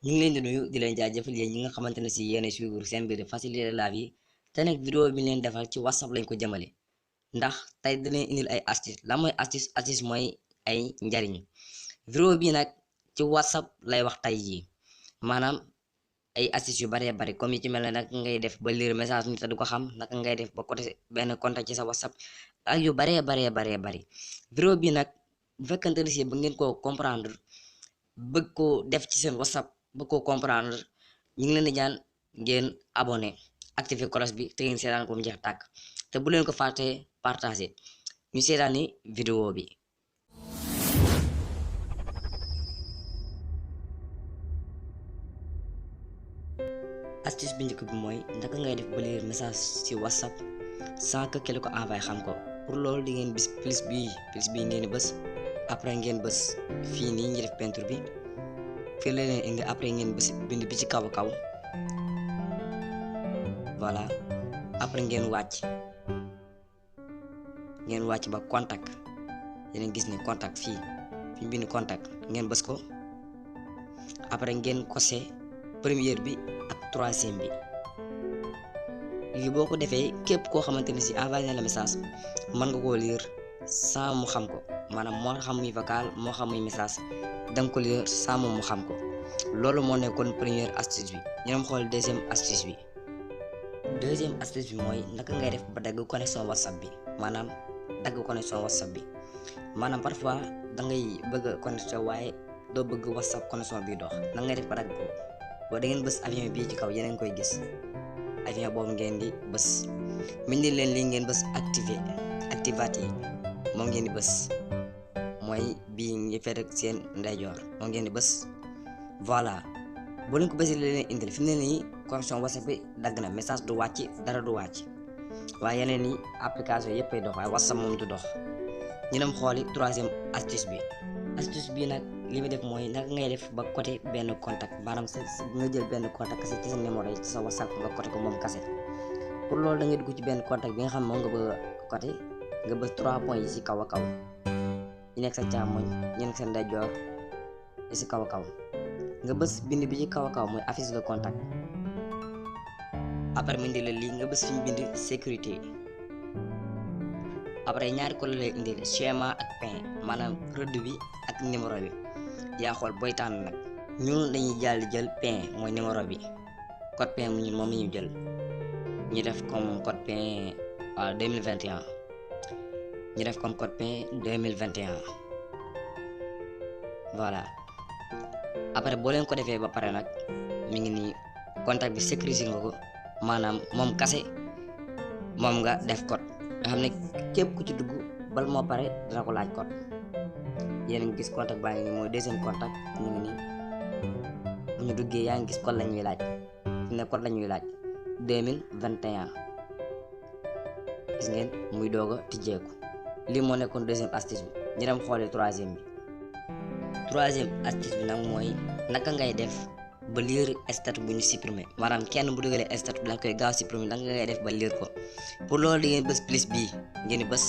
ñu ngi leen di nuyu di leen jaajëfal yéen ñi nga xamante ne si yéen a suivre seen biir faciliter la vie te nag vidéo bi leen defal ci whatsapp lañ ko jëmale ndax tey dinañ indil ay astuce la mooy astuce mooy ay njariñ vidéo bi nag ci whatsapp lay wax tey jii maanaam ay astuce yu baree bari comme yi ci mel ne nag ngay def ba lire message nit te du ko xam naka ngay def ba côté benn contact ci sa whatsapp ak yu baree bari vidéo bi nag bu fekkante ne si ba ngeen koo comprendre bëgg ko def ci seen whatsapp bëgg ko comprendre ñu ngi leen di ñaan ngeen abonné activer cloche bi te ngeen seetaan ko mu jeex tàkk te bu leen ko fàtte partager ñu seetaani vidéo bi. astuce bi njëkk bi mooy naka ngay def ba lire message ci whatsapp sans que ki ko envoyé xam ko. pour loolu di ngeen bis plus bii ngeen di bës après ngeen bës fii nii ñu def peinture bi fii la leen indi après ngeen bës bind bi ci kaw a kaw voilà après ngeen wàcc ba contact yéen gis ni contact fii fi ñu bind contact ngeen bës ko après ngeen coché première bi ak troisième bi lii boo ko defee képp koo xamante ne si envoyé na la message mën nga koo lire sans mu xam ko maanaam moo xam muy vocal moo xam muy message danga ko lire sans moom mu xam ko loolu moo nekkoon première astuce bi ñu dem xool deuxième astuce bi mooy naka ngay def ba dagg connexion whatsapp bi maanaam parfois da ngay bëgg a connecté waaye doo bëgg whatsapp connexion bi dox na ngay def ba dagg ko boo da ngeen bës avion bii ci kaw yeneen koy gis avion boobu ngeen di bës mindi leen lii ngeen bës activate yi moom ngeen di bës mooy bii ngi fekk ak seen ndeyjoor moom ngeen di bës voilà boo leen ko bësee leen indil fi mu ne nii connexion whatsapp bi dagg na message du wàcc dara du wàcc waaye yeneen yi application yëpp ay dox waaye whatsapp moom du dox ñu dem xooli troisième astuce bi nag li muy def mooy naka ngay def ba côté benn contact maanaam nga jël benn contact kase ci sa numéro yi ci sa whatsapp nga côté ko moom kase pour loolu da ngay dugg ci benn contact bi nga xam moom nga bëgg a côté nga bës 3 points yi ci kaw a kaw yi nekk sa càmmoñ yi nekk sa ndeyjoor yi ci kaw a kaw nga bës bind bi ci kaw a kaw mooy affiche le contact après mu indi la lii nga bës fi ñu bind sécurité après ñaari ko la lay indi schéma ak pin maanaam rëdd bi ak numéro bi yaa xool booy tànn nag ñun dañuy jël pin mooy numéro bi code pin mu ñun moom la ñu jël ñu def comme code pin 2021 ñu def comme code pin 2021 voilà après boo leen ko defee ba pare nag mi ngi nii contact bi sécuriser nga ko maanaam moom kase moom nga def code nga xam ne képp ku ci dugg bal moo pare dina ko laaj code yéen a ngi gis contact baa ngi nii mooy deuxième contact ñu ngi nii bu ñu duggee yaa ngi gis code la ñuy laaj ne code la ñuy laaj 2021 gis ngeen muy doog a tijjeeku lii moo nekkoon deuxième astuce bi ñu dem xoolee troisième astuce bi nag mooy naka ngay def ba lire statut bu ñu supprimer maanaam kenn bu dugalee statut bi da nga koy gaaw supprimer naka ngay def ba lire ko pour loolu di ngeen bës plus bii ngeen di bës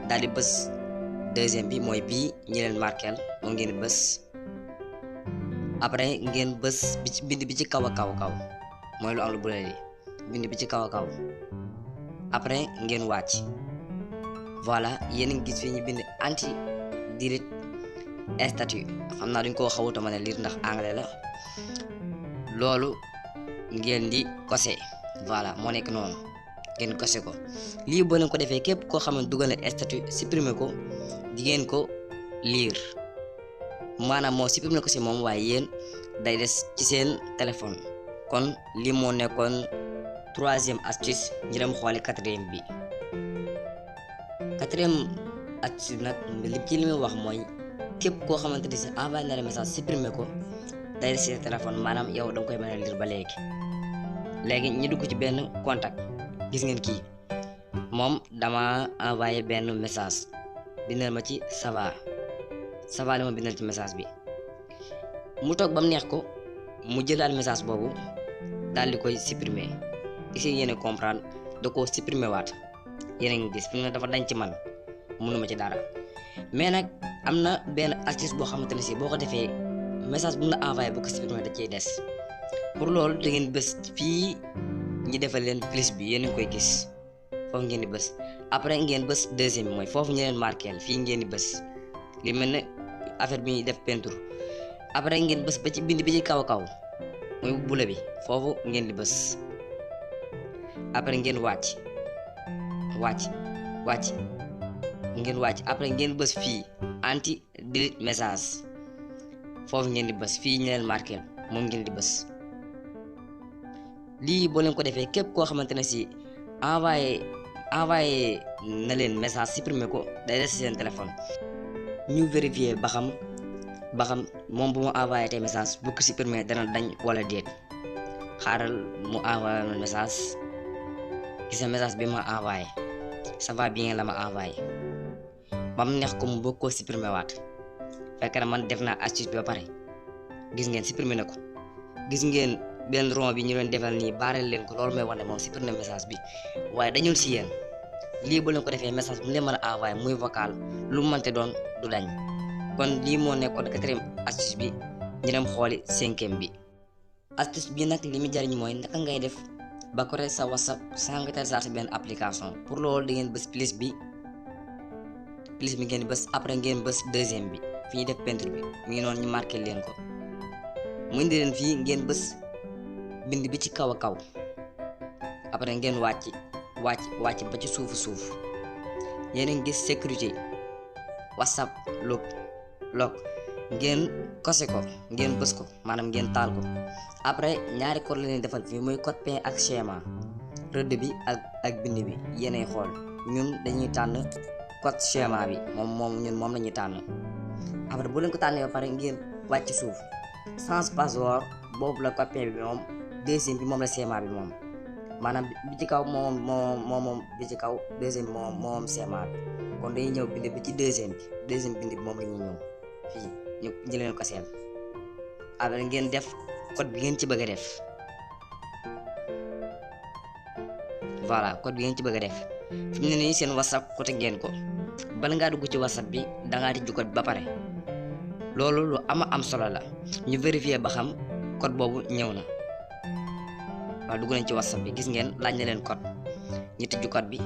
daal di bës deuxième bi mooy bii ñi leen marqueel moom ngeen di bës après ngeen bës bind bi ci kaw a kaw mooy lu am lu bu lay bind bi ci kaw a kaw après ngeen wàcc voilà yéen a ngi gis fi ñu bind anti delete statut xam naa duñ koo xawuta mën a lire ndax anglais la loolu ngeen di coché voilà moo nekk noonu ngeen coché ko lii boo leen ko defee képp koo xam ne dugal na statut supprimer ko di ngeen ko lire maanaam moo supprimer ko ci moom waaye yéen day des ci seen téléphone kon lii moo nekkoon troisième astuce ñu dem xooli quatrième astuce bi nag li muy wax mooy képp koo xamante ni si envoyé na la message supprimer ko day des ci téléphone maanaam yow danga koy mën a lire ba léegi ñu dugg ci benn contact gis ngeen kii moom dama envoyé benn message bindal ma ci ça va li ma bindal ci message bi mu toog ba mu neex ko mu jëlaat message boobu daal di koy supprimer ici yéen a comprendre da koo supprimer waat yéen a ngi gis fi mu ne dafa dañ ci man mënuma ci dara mais nag am na benn astuce boo xamante ne si boo ko defee message bu mu la envoyé bu ko supprimer da ciy des. Pour loolu da ngeen bës fii ñi defal leen plus bi yéen a ngi koy gis foofu ngeen di bës après ngeen bës deuxième bi mooy foofu ñu leen marqué fii ngeen di bës li mel ne affaire bi ñuy def peinture. après ngeen bës ba ci bind bi ci kaw mooy bula bi foofu ngeen di bës après ngeen wàcc après ngeen bës fii anti delete message foofu ngeen di bës fii ñu leen marqué moom ngeen di bës. lii boo leen ko defee képp koo xamante ne si envoyé na leen message supprimer ko day des seen téléphone ñu vérifier ba xam moom bu ma envoyé tey message bu ko supprimer dana dañ wala déet. xaaral mu envoyé ma message gis na message bi ma envoyé ça va bien la ma envoyé ba mu neex ko mu bëgg koo supprimer waat fekk na man def naa astuce bi ba pare gis ngeen supprimer na ko. gis ngeen benn rond bi ñu leen defal nii baareel leen ko loolu mooy wane moom supprimer message bi waaye dañul si yéen. lii bu leen ko defee message bu mu leen mën a envoyé muy vocal lu mu mënte doon du dañ. kon lii moo nekkoon 4e astuce bi ñu dem xooli 5e bi. astuce bi nag li mu jariñ mooy naka ngay def ba ko sa WhatsApp sans nga télécharger benn application. pour loolu da ngeen bës plus bi ngeen bës après ngeen bës deuxième bi fi ñu def peinture bi mi ngi noonu ñu marqué leen ko mu indi leen fii ngeen bës bind bi ci kaw après ngeen wàcc ba ci suuf yéen a ngi gis sécurité WhatsApp lock ngeen kose ko ngeen bës ko maanaam ngeen taal ko. après ñaari code la leen defal fii muy code pain ak schéma rëdd bi ak bind bi yéenay xool ñun dañuy tànn code schéma bi moom la ñuy tànn. après bu leen ko tànnee ba pare ngeen wàcc suuf sans password boobu la code pain bi moom deuxième bi moom la schéma bi moom maanaam bi ci kaw moom bi ci kaw deuxième bi moom schéma bi kon dañuy ñëw bind bi ci deuxième bind bi moom la ñuy ñëw fii ñu jëleen ko seen après ngeen def code bi ngeen ci bëgg a def voilà code bi ngeen ci bëgg a def fi mu ne nii seen WhatsApp côté ngeen ko bala ngaa dugg ci WhatsApp bi dangaa tijji code bi ba pare loolu lu am solo la ñu vérifier ba xam code boobu ñëw na. waaw dugg nañ ci WhatsApp bi gis ngeen laaj na leen code ñu tijju code bi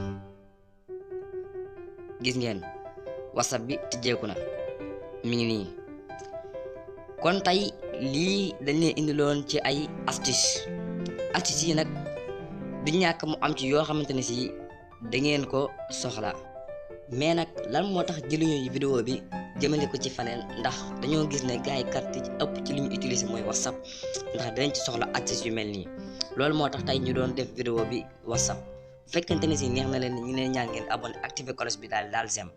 gis ngeen WhatsApp bi tijjeeku na mi ngi nii. kon tey lii dañ leen indiloon ci ay astuce yi nag du ñàkk mu am ci yoo xamante ne si da ngeen ko soxla mais nag lan moo tax jëluñu vidéo bi jëmale ko ci faneen ndax dañoo gis ne gars yi carte ci ëpp ci li ñu utiliser mooy WhatsApp ndax danañ ci soxla astuce yu mel nii. loolu moo tax tey ñu doon def vidéo bi WhatsApp bu fekkente ne si neex na leen ñu leen ñaan ngeen abonné activer cloche bi daal j'aime.